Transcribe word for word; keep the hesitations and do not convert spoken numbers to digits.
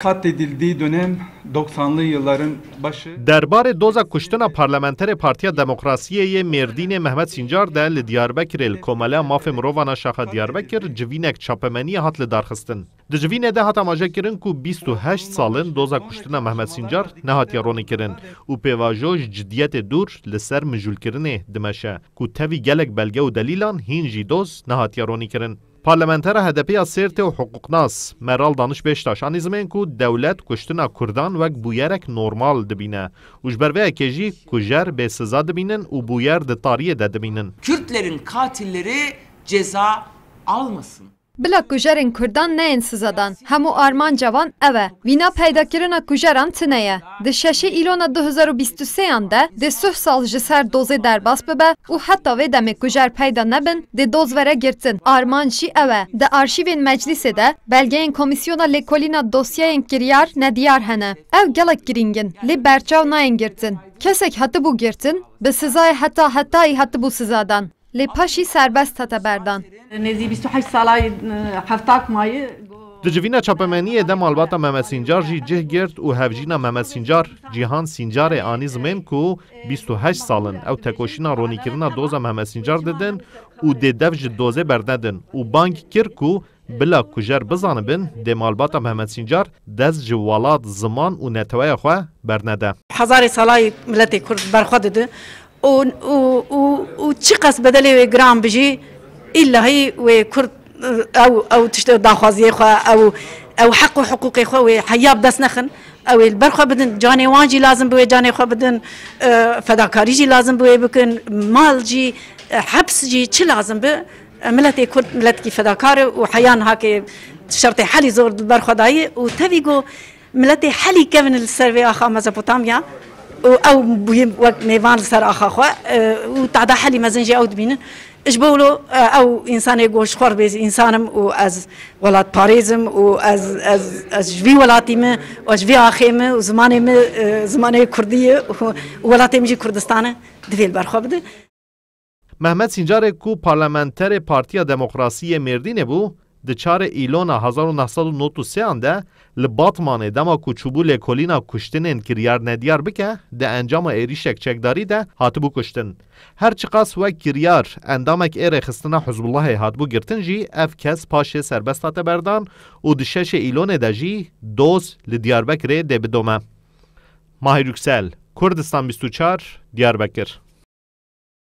Katledildiği dönem doksanlı yılların başı. Derbarê doza kuştina parlamenterê Partiya Demokrasiyê yê Mêrdînê Mehmet Sîncar de li Diyarbekirê li Komeleya Mafê Mirovan a Şaxa Diyarbekir civînek çapemeniyê hat lidarxistin. Di civînê de hat amajekirin ku bîst û heşt sal in doza kuştina Mehmet Sîncar nehatiye ronîkirin û pêvajo ji cidiyetê dûr li ser mijûlkirinê dimeşe ku tevî gelek belge û delîlan hîn jî doz nehatiye ronîkirin. Parlamentera H D P ya Sêrtê û hiqûqnas Meral Daniş Beştaş anî zimên ku dewlet kuştina Kurdan wek bûyerek normal dibîne û ji ber vê yekê jî kujer bê siza dibînin û bûyer di tariyê de dimînin. Kürtlerin katilleri ceza almasın. Bila kujerên Kurdan neyên sizadan. Hemû armanca wan ew e. Vîna peydakirina kujeran tune ye. Di şeşê Îlona du hezar û bîst û sêyan de dê suh sal ji ser dozê derbas bibe û heta vê demê kujer peyda nebin, dê doz were girtin. Armanc jî ew e. Di arşîvên meclîsê de belgeyên Komîsyona Lêkolîna Dosyeyên Kiryar nediyar hene. Ew gelek girîng in, lê berçav nayên girtin. Kesek hatibû girtin, bi sizayê heta hetayî hatibû sizadan. Lê paşî serbest hate berdan. Nêzî bîst û heşt salayî, e, heftak mayî. Di civîna çapemeniyê de malbata Mehmet Sîncar jî cih girt û hevjîna Mehmet Sîncar, Cîhan Sîncarê anî zimên ku bîst û heşt sal in ew tekoşîna ronîkirina doza Mehmet Sîncar didin û dê dev ji dozê bernedin û bang kir ku bila kujer bizanibin dê malbata Mehmet Sîncar dest ji welat, ziman û neteweya xwe bernede. Hezarê salayî miletê Kurd berxwe dide. û, û, û, û çiqas bedelê wê giran bijî, îllahî wê Kurd, ew, ew tiştê daxwaziyê xwe, ew, ew heq û hiqûqê xwe wê heya bi dest nexin. Ew ê li ber xwe bidin, canê wan jî lazim bi wê canê xwe bidin, e, fedakarî jî lazim bi wê bikin, mal jî, e, heps jî çi lazim bi, e, miletê Kurd miletkî fedakar e û heya niha ke şertê helî zor li ber xwe dayî û tevî ku Miletê helî kevin li ser vê axa Mezopotamya û ew bûye wek mêvan li ser axa xwe, e, û tada helî mezin jî ew dibînin. Ji bo wilo, e, ew însanê ku ji xwe re bê însan im û ez welatparêz im û ez, ez, ez ji vî welatî me û ji vî axê me û zimanê me, e, zimanê kurdî ye û, û welatê me jî Kurdistan e, divê li ber xwe bide. Mehmet Sîncarê ku parlamenterê Partiya Demokrasî yê Mêrdînê bû, di çarê Îlona hezar û neh sed û nod û sê an de li Batmanê dema ku çûbû lêkolîna kuştinên kiryar nediyar bike, di encama êrîşek çekdarî de hatibû kuştin. Her çiqas wek kiryar endamek ê rêxistina Hizbullahê hatibû girtin jî, ev kes paşê serbest hate berdan û di şeşê Îlonê de jî doz li Diyarbekirê dê bidome. Mahir Yüksel, Kurdistan bîst û çar, Diyarbekir.